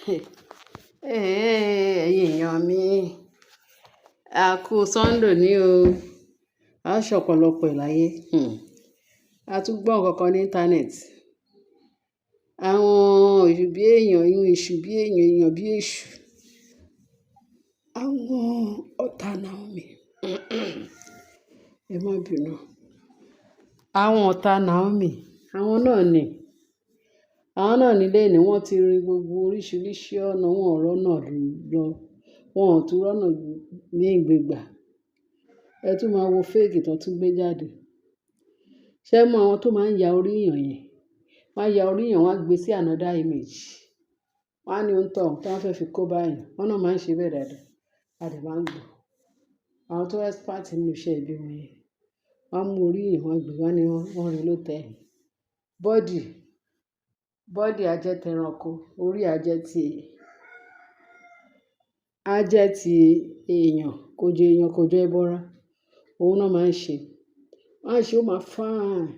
Ẹ̀yin èèyàn mi, a kú Sunday ní o. A ṣọ̀pọ̀lọpọ̀ láyé. A tún gbọ́ nǹkan kan ní internet. Àwọn èṣù bí èèyàn, ìhun èṣù bí èèyàn, èèyàn bí èṣù. Àwọn ọ̀tá Naomi. Ẹ má bínú. Àwọn ọ̀tá Naomi, àwọn náà ni. Àwọn náà ní lẹ́ẹ̀ni wọ́n ti rin gbogbo oríṣiríṣi ọ̀nà, wọn ò rọ́nà lọ. Wọn ò tún rọ́nà ní ìgbégbà. Ẹ tún máa wo fake tó tún gbé jáde. Ṣé ẹ mọ àwọn tó máa ń ya orí èèyàn yẹn? Wọ́n á ya orí èèyàn, wọ́n á gbé sí another image. Wọ́n á ní ó ń tọ̀, tí wọ́n fẹ́ fi kó bá èèyàn. Wọ́n náà máa ń ṣe bẹ́ẹ̀ dáadáa. A dẹ̀ máa ń gbọ́. Àwọn tó expert nínú iṣẹ́ ibi wọn yẹn. Wọ́n á mú orí èèyàn, wọ́n á gbé, wọ́n ní wọ́n rí lótẹ́ẹ̀lì. Body, body á jẹ́ tẹranko, orí á jẹ́ ti èèyàn, kò jẹ́ èèyàn, kò jẹ́ ẹbọra. Òun náà máa ń ṣe. Wọ́n á ṣe, ó máa fine.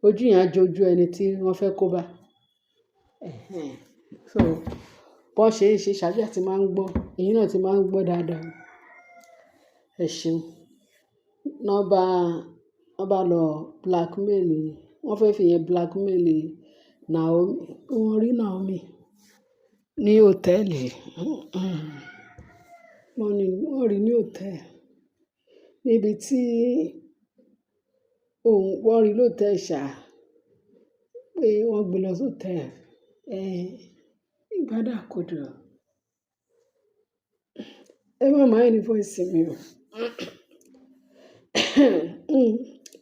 Ojú yẹn á jọ ojú ẹni tí wọ́n fẹ́ kó bá. Ẹ̀hẹn. So, bó ṣe ń ṣe, ṣáájú àti máa ń gbọ́. Ẹ̀yin náà ti máa ń gbọ́ dáadáa. Ẹ ṣeun. Wọ́n bá lọ blackmail, wọ́n fẹ́ fi yẹn blackmail Naomi. Wọ́n rí Naomi ní hòtẹ́ẹ̀lì. Wọ́n ní wọ́n rí ní hòtẹ́ẹ̀lì. Níbi tí òun, wọ́n rí lótẹ́ẹ̀lì ṣá, pé wọ́n gbé lọ sí hòtẹ́ẹ̀lì. Ẹ̀, ìgbádà kò dùn. Ẹ má mind voice mi o.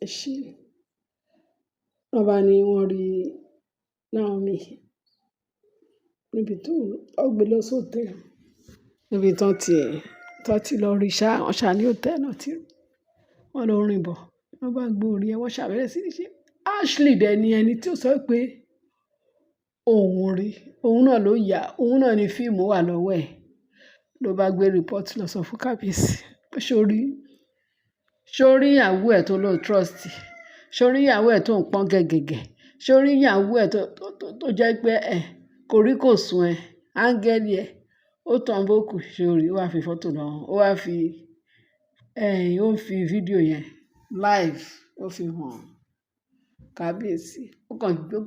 Ẹ ṣé. Wọ́n bá ní wọ́n rí Naomi níbi tó wọ́n gbé lọ sí hòtẹ́ẹ̀lì. Níbi tí wọ́n ti lọ rí ṣá, wọ́n ṣá ní hòtẹ́ẹ̀lì náà tí wọ́n lọ rìn bọ̀. Wọ́n bá gbé orí ẹ, wọ́n ṣàbẹ̀rẹ̀ sí ní ṣe. Ashley dẹ̀ ni ẹni tí ó sọ pé òun rí, òun náà ló yà, òun náà ni fíìmù wà lọ́wọ́ ẹ̀. Ló bá gbé report lọ sọ fún kábíyèsí pé ṣó rí ìyàwó ẹ̀ tó lọ trust, ṣó rí ìyàwó ẹ̀ tó ń pọ́n gẹ̀gẹ̀gẹ̀, ṣó rí ìyàwó ẹ̀ tó jẹ́ pé ẹ̀ kò rí kò sùn ẹ̀, áńgẹ́lì ẹ̀, ó tàn bókù, ṣó rí, ó wá fi fọ́tò náà, ó wá fi, ẹ̀, ó ń fi fídíò yẹn live, ó fi hàn kábíyèsí. Ó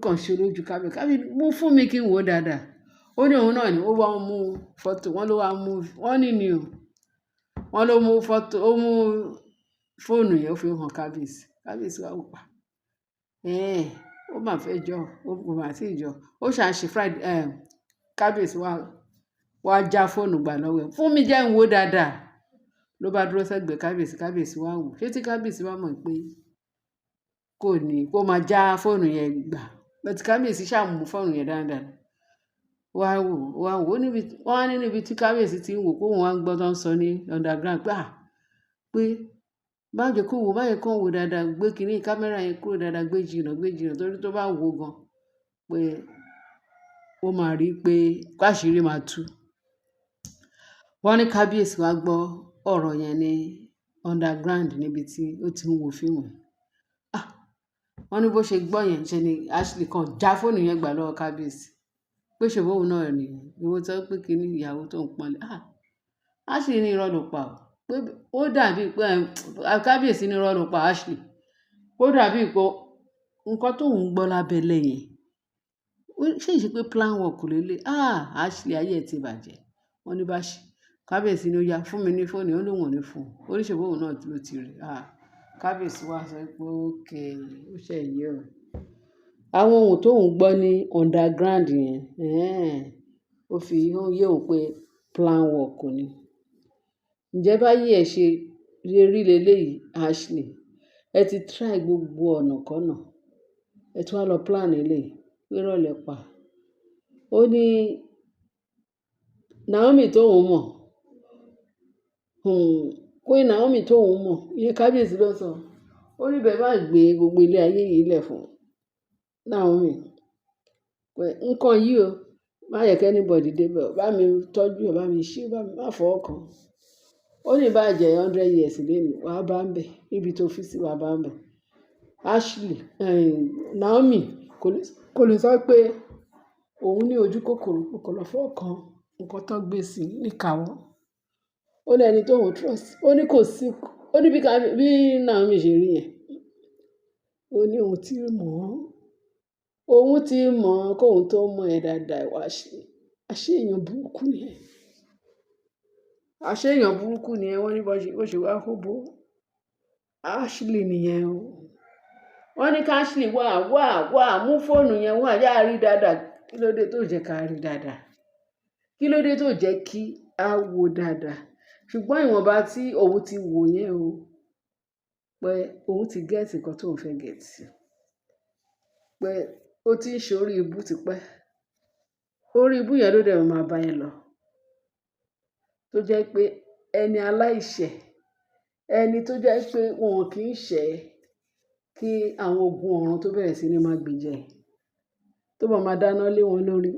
kàn ṣe lójú kábíyèsí. Kábíyèsí mú fún mi kí n wò dáadáa. Ó ní òun náà ni ó wá mú fọ́tò, wọ́n ló wá mú, wọ́n ní ni o. Wọ́n ló mú fọ́tò, ó mú fóònù yẹn, ó fi hàn kábíyèsí. Kábíyèsí wá wò pa. Ẹ́n, ó máa fẹ́ jọ, ó kò máa tí ì jọ. Ó ṣà ṣe Friday, kábíyèsí wá já fóònù gbà lọ́wọ́ ẹ̀. Fún mi jẹ́ ń wò dáadáa. Ló bá dúró sẹ́gbẹ̀ẹ́ kábíyèsí, kábíyèsí wá wò. Ṣé tí kábíyèsí bá mọ̀ pé kò ní, kó máa já fóònù yẹn gbà. But kábíyèsí ṣà mú fóònù yẹn dáadáa. Wá wò, wá wò. Ó níbi, wọ́n á ní níbi tí kábíyèsí tí ń wò pé òun wá ń gbọ́ tó ń sọ ní underground pé à, pé má jẹ́ kó wò, má jẹ́ kó wò dáadáa, gbé kíní camera yẹn kúrò dáadáa, gbé jìnnà torí tó bá wò gan pé ó máa rí pé káṣírí máa tú. Wọ́n ní kábíyèsí wá gbọ́ ọ̀rọ̀ yẹn ní underground níbi tí ó ti ń wo fíìmù. Ah! Wọ́n ní bó ṣe gbọ́ yẹn ṣe ni Ashley kan já fóònù yẹn gbà lọ́wọ́ kábíyèsí. Pé ṣe bóun náà ni ìwọ sọ pé kíní ìyàwó tó ń pọ́nlé. Ah! Ashley ní irọ́ ló pa ò. Pé ó dàbí pé kábíyèsí ní irọ́ ló pa Ashley. Ó dàbí pé nǹkan tó ń gbọ́ lábẹ́lẹ̀ yẹn. Ṣé ìṣe pé plan work lélẹ̀? Ah! Ashley ayé ẹ ti bàjẹ́. Wọ́n ní bá ṣe. Kábíyèsí ní ó yá fún mi ní fóònù, ó lóun ò ní fún un. Ó ní ṣe bóun náà ló ti rí. Ah! Kábíyèsí wá sọ pé okay, ó ṣe yé o. Àwọn ohun tó ń gbọ́ ní underground yẹn, ẹ́n, ó fi yé òun pé plan work ni. Ǹjẹ́ báyìí ẹ ṣe rí lélẹ̀ yìí, Ashley? Ẹ ti try gbogbo ọ̀nà kọ́nà. Ẹ tún wá lọ plan eléyìí, pé irọ́ lẹ pa. Ó ní Naomi tó ń mọ̀, Queen Naomi tó ń mọ̀, ìyẹn kábíyèsí ló sọ. Ó ní bẹ́ẹ̀ bá gbé gbogbo ilé ayé yìí lẹ̀ fún Naomi. Pé nǹkan yìí o, má yẹ kí anybody dé bẹ̀ ọ́, bá mi tọ́jú ẹ, bá mi ṣé, bá mi má fọwọ́ kan. Ó ní bá jẹ́ 100 years léèní, wà á bá ń bẹ̀. Níbi tó fi sí, wà á bá ń bẹ̀. Ashley, Naomi kò lè sọ pé òun ní ojú kòkòrò, kò lọ fọwọ́ kan. nǹkan tó gbé sí níkàáwọ́. Ó ní ẹni tó òun trust. Ó ní kò sí, ó ní bí Naomi ṣe rí yẹn. Ó ní òun ti mọ̀ ọ́n. Òun ti mọ̀ ọ́n kóun tó mọ̀ ẹ́ dáadáa ìwọ Ashley. Àṣé èèyàn burúkú ni ẹ́. Àṣé èèyàn burúkú ni ẹ́. Wọ́n ní bó ṣe wá hóbó Ashley nìyẹn o. Wọ́n ní ká Ashley wá, wá, wá, mú fóònù yẹn wá, yá rí dáadáa. Kí ló dé tó jẹ́ ká rí dáadáa? Kí ló dé tó jẹ́ kí a wo dáadáa? Ṣùgbọ́n ìwọ̀nba tí òun ti wò yẹn o, pé òun ti get nǹkan tó òun fẹ́ get. Pé ó ti ń ṣe orí ibú tipẹ́. Orí ibú yẹn ló dẹ̀ máa bá yẹn lọ. Tó jẹ́ pé ẹni aláìṣẹ̀, ẹni tó jẹ́ pé wọn kì í ṣẹ̀ kí àwọn ogun ọ̀run tó bẹ̀rẹ̀ sí ní máa gbìjà ẹ̀, tó bá máa dáná lé wọn lórí.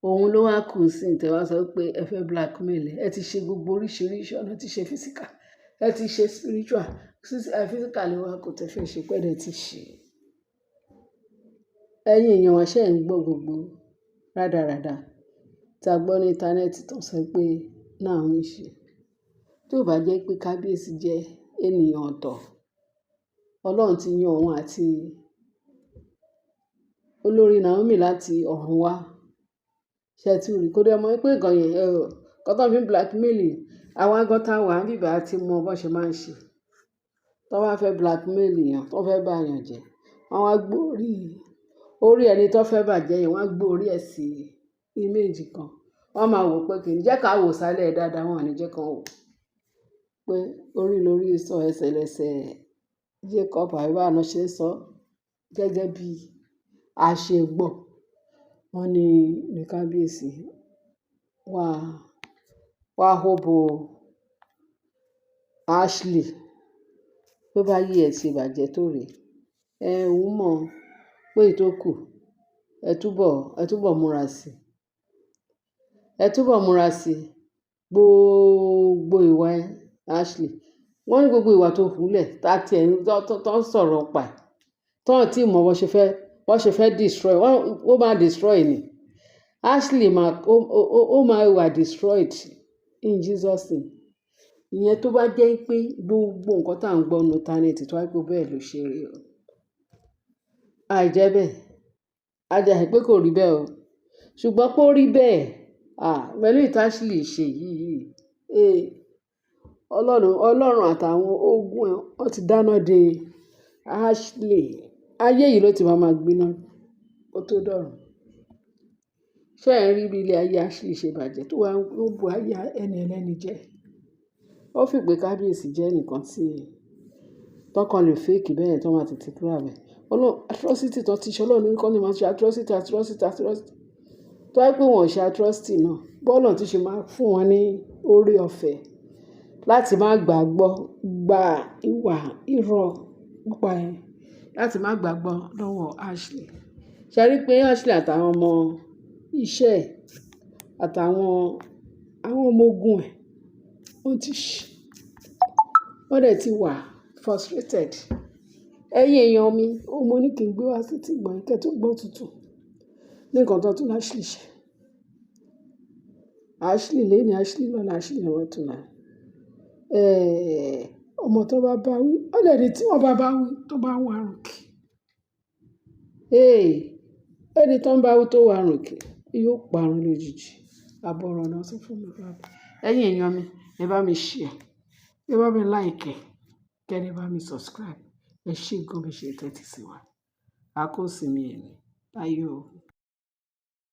Òun ló wá kù sí tẹ wá sọ pé ẹ fẹ́ blackmail ẹ. Ẹ ti ṣe gbogbo oríṣiríṣi ọ̀nà, ẹ ti ṣe physical, ẹ ti ṣe spiritual, physical ló wá kù tẹ fẹ́ ṣe pé ẹ ti ṣe. Ẹ̀yin èèyàn wa, ṣé ẹ̀ ń gbọ́ gbogbo rádaràda tí a gbọ́ ní íńtánẹ́ẹ̀tì tó ń sọ pé Naomi ṣe? Tí ó bá jẹ́ pé kábíyèsí jẹ́ ènìyàn ọ̀tọ̀, Ọlọ́run ti yan òun àti olórí Naomi láti ọ̀run wá. Ṣé ẹ ti rí? Kó dẹ̀ mọ̀ pé nǹkan yẹn, nǹkan tó fi ń blackmail àwọn gan tá wà níbí báyìí tí mọ bó ṣe máa ń ṣe. Tí wọ́n bá fẹ́ blackmail èèyàn, tí wọ́n fẹ́ bá èèyàn jẹ́, wọ́n á gbé orí, orí ẹni tó fẹ́ bàjẹ́ yẹn, wọ́n á gbé orí ẹ̀ sí image kan. Wọ́n máa wò pé kì í jẹ́ ká wò sálẹ̀ dáadáa, wọ́n ò ní jẹ́ kí wọ́n wò. Pé orí lórí sọ ẹsẹ̀ lẹ́sẹ̀ Jacob àbí báwo ni wọ́n ṣe ń sọ gẹ́gẹ́ bí a ṣe gbọ́. Wọ́n ní kábíyèsí wá, wá hóbó Ashley tó bá yí ẹ ṣe bàjẹ́ tó rè. Ẹ òun mọ̀ pé èyí tó kù, ẹ túbọ̀ múra sí. Ẹ túbọ̀ múra sí gbogbo ìwà ẹ, Ashley. Wọ́n ní gbogbo ìwà tó hù lẹ̀, tá tí ẹ̀ ń tó ń sọ̀rọ̀ pa ẹ̀, tó ń tí mọ̀ bó ṣe fẹ́ destroy, wọ́n, ó máa destroy ni. Ashley máa, ó máa wà destroyed in Jesus name. Ìyẹn tó bá jẹ́ pé gbogbo nǹkan tí à ń gbọ́ nínú íńtánẹ́ẹ̀tì tó bá jẹ́ pé bẹ́ẹ̀ ló ṣe rí o. Àìjẹ́bẹ̀, a jẹ́ pé kò rí bẹ́ẹ̀ o. Ṣùgbọ́n pé ó rí bẹ́ẹ̀, à, pẹ̀lú èyí tí Ashley ṣe yìí, eh, Ọlọ́run, Ọlọ́run àtàwọn ogun ẹ, wọ́n ti dáná de Ashley. Ayé yìí ló ti máa ma gbiná kó tó dọ̀run. Ṣé ẹ̀ ń rí bí ilé ayé Ashley ṣe bàjẹ́ tó wá ń bu ayé ẹni ẹlẹ́ni jẹ́? Ó fi pé kábíyèsí jẹ́ ẹnìkan tí tọkàn lè fake bẹ́ẹ̀ tó máa tètè grab ẹ̀. Ọlọ́run, atrocity tó ti ṣe, Ọlọ́run ní kí wọ́n máa ṣe atrocity, atrocity, atrocity. Tó bá jẹ́ pé wọ́n ò ṣe atrocity náà, bí Ọlọ́run tí ṣe máa fún wọn ní oore ọ̀fẹ́ láti má gbàgbọ́, gba ìwà irọ́ pípa ẹ, láti má gbàgbọ́ lọ́wọ́ Ashley. Ṣé ẹ rí pé Ashley àtàwọn ọmọ iṣẹ́ ẹ̀ àtàwọn, àwọn ọmọ ogun ẹ̀, wọ́n ti ṣí, wọ́n dẹ̀ ti wà frustrated. Ẹ̀yin èèyàn mi, òun mo ní kí n gbé wá sí etí ìgbọ́ yín kí ẹ tó gbọ́ tuntun ní nǹkan tó tún Ashley ṣe. Ashley léni, Ashley lọ́la, Ashley lọ́túnla. Eh, ọmọ tó bá bá wí, ó lè ní tí wọ́n bá bá wí tó bá wà rùn kì. Hey, ẹni tó ń bá wí tó wà rùn kì yóò parun lójijì. Àbọ̀ ọ̀rọ̀ náà sọ fún mi báyìí. Ẹ̀yin èèyàn mi, ẹ bá mi share, ẹ bá mi like, kí ẹ bá mi subscribe. Ẹ ṣé gan bí ẹ ṣe tẹ́tí sí wa. A kó ìsinmi ẹni. Láyọ̀ o.